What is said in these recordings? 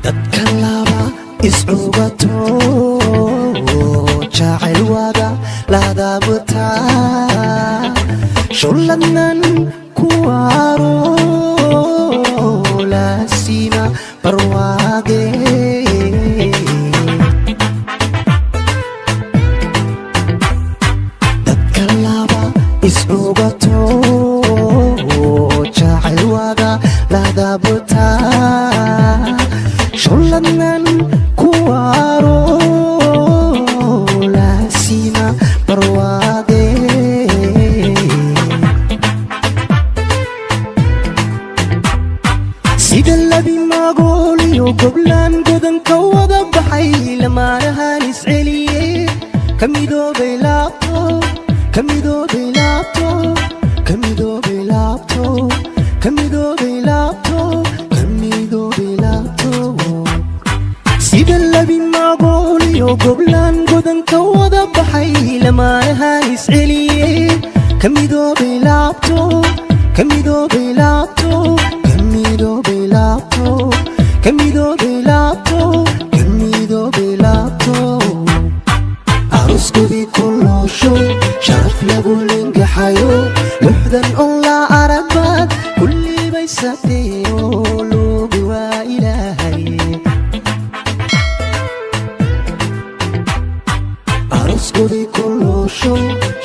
Dadka laba iscugato, jacayl wada ladabutaa, shuladnan kuwaaro, laasima barwaage. Dadka laba iscugato, jacayl wada ladabutaa, shuladnan kuwaaro, laasima barwaage. Sida labi magooliyo goblaan godanka wada baxay, lamaanahan isceliye, ka midoobay laabto, ka midoobay laabto, ka midoobay laabto, ka midoobay laabto, ka midoobay laabto. Sida labi magooliyo goblaan godanka wada baxay, lamaanahan isceliye, ka midoobay laabto, ka midoobay laabto, ka midoobay laabto, ka midoobay laabto, ka midoobay laabto. Arooskodii kuloosho, sharaf lagu lingaxayo, luxdan on la aragbaad kullibay sateeyo, loogi waa Ilaahay. Arooskodii kuloosho,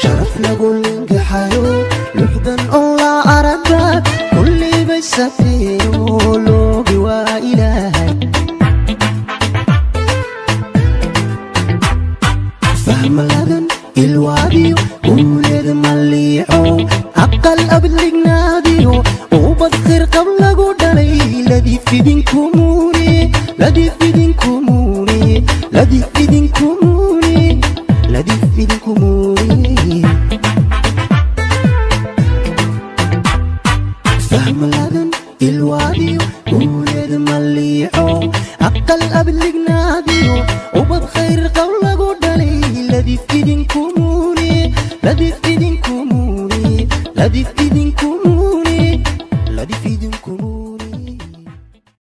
sharaf lagu lingaxayo, luxdan on la aragbaad kullibay sateeyo, loogi waa Ilaahay. Fahmaladan ilwaadiyo guuleed maliico, aqal abadlignaadiyo ubad khirqab lagu dhalay, ladifidinkumune, ladifidinkumune, ladifidinkumune, ladifidinkumune. Fahmaladan ilwaadiyo guuleed maliico, aqal abadlignaadiyo ubad khayr qab lagu dhalay, ladifidinkumune, ladifidinkumune, ladif.